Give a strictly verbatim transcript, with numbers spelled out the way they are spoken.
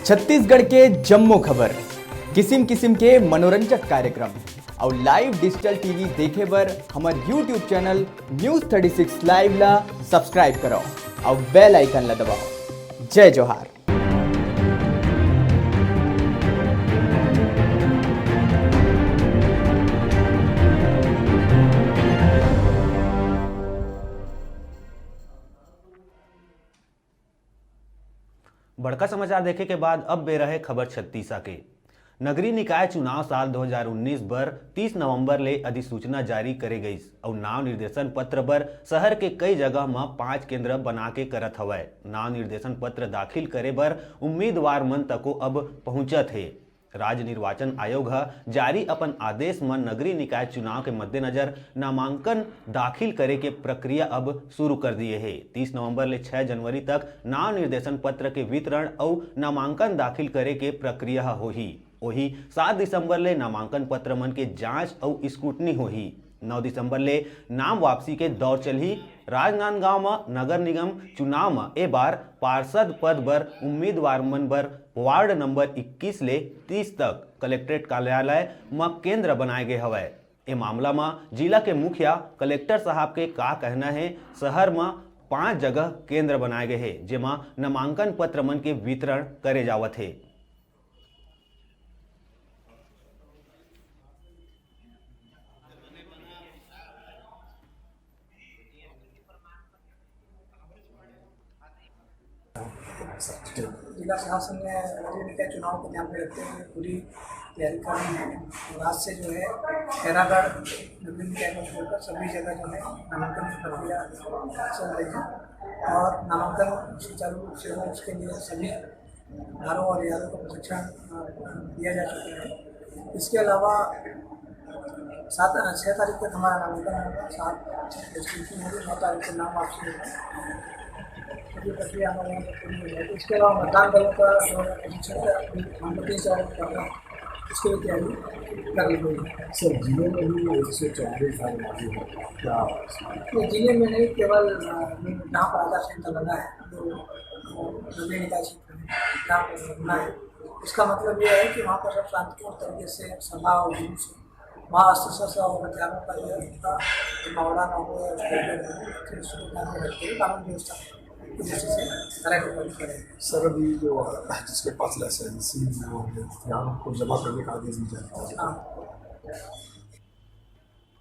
छत्तीसगढ़ के जम्मो खबर, किसिम किसिम के मनोरंजक कार्यक्रम अउ लाइव डिजिटल टीवी देखे बर हमर YouTube channel news thirty six live ला सब्सक्राइब करव अउ बेल आइकन ला दबाव। जय जोहार। बड़का समाचार देखे के बाद अब बेरा हे खबर छत्तीसा के। नगरीय निकाय चुनाव साल दो हज़ार उन्नीस बर तीस नवंबर ले अधिसूचना जारी करे गईस अउ नाव निर्देशन पत्र बर शहर के कई जगह म पांच केंद्र बना के करत हवय। नाव निर्देशन पत्र दाखिल करे बर उम्मीदवार मन तको अब पहुंचत हे। राज्य निर्वाचन आयोग ह जारी अपन आदेश म नगरीय निकाय चुनाव के मद्देनजर नामांकन दाखिल करे के प्रक्रिया अब शुरू कर दिए हे। तीस नवंबर ले छह जनवरी तक नाव निर्देशन पत्र के वितरण अउ नामांकन दाखिल करे के प्रक्रिया ह होही। वही सात दिसंबर ले नामांकन पत्र मन के जांच अउ स्क्रूटनी होही। नौ दिसंबर ले नाम वापसी के दौर चलही। राजनांदगांव म नगर निगम चुनाव म ए बार पार्षद पद बर उम्मीदवार मन बर वार्ड नंबर इक्कीस ले तीस तक कलेक्ट्रेट कार्यालय म केंद्र बनाए गे हवय। ए मामला म जिला के मुखिया कलेक्टर साहब के का कहना हे? शहर म पांच जगह केंद्र बनाए गे हे, जेमा नामांकन पत्र मन के वितरण करे जावत हे। जिला प्रशासन ने नगरीय निकाय चुनाव को ध्यान में रखते हुए पूरी तैयारी कर रही है। और आज से जो है खैरागढ़ नगरीय निकाय को छोड़कर सभी जगह जो है नामांकन की प्रक्रिया चल रही है और नामांकन सुचारू रूप से हो, उसके लिए सभी आरओ और एआरओ को प्रशिक्षण, अ, दिया जा चुका है। इसके अलावा सात, छः तारीख तक हमारा नामांकन होगा, सात रजिस्ट्रेशन होगी, नौ तारीख को नाम वापसी होगा। तो ये प्रक्रिया हमारे यहाँ पर पूरी हो जाएगी। इसके अलावा मतदान दलों का जो है रजिस्ट्रेशन का भी हम लोग तीन चार करना, उसकी भी तैयारी कर ली गई है। सर, जिले में भी एक सौ चालीस हजार आबादी है, क्या? ये जिले में नहीं, केवल, अ, जहाँ पर आचार संहिता लगा है, जो, अ, नगरीय निकाय क्षेत्र में, जहाँ पर लगा है, उसका मतलब ये है कि वहाँ पर सब शांतिपूर्ण तरीके से सभा और जुलूस, वहाँ अस्त्र शस्त्र और हथियारों का जो है, उनका जमावड़ा ना हो या उसको जो है, फिर उसको ध्यान में रखते हुए कानून व्यवस्था की दृष्टि से कार्रवाई करनी पड़ेगी। सर, अभी जो, अ, जिसके पास लाइसेंस नहीं है, वो हथियार को जमा करने का आदेश भी जारी किया गया। हाँ।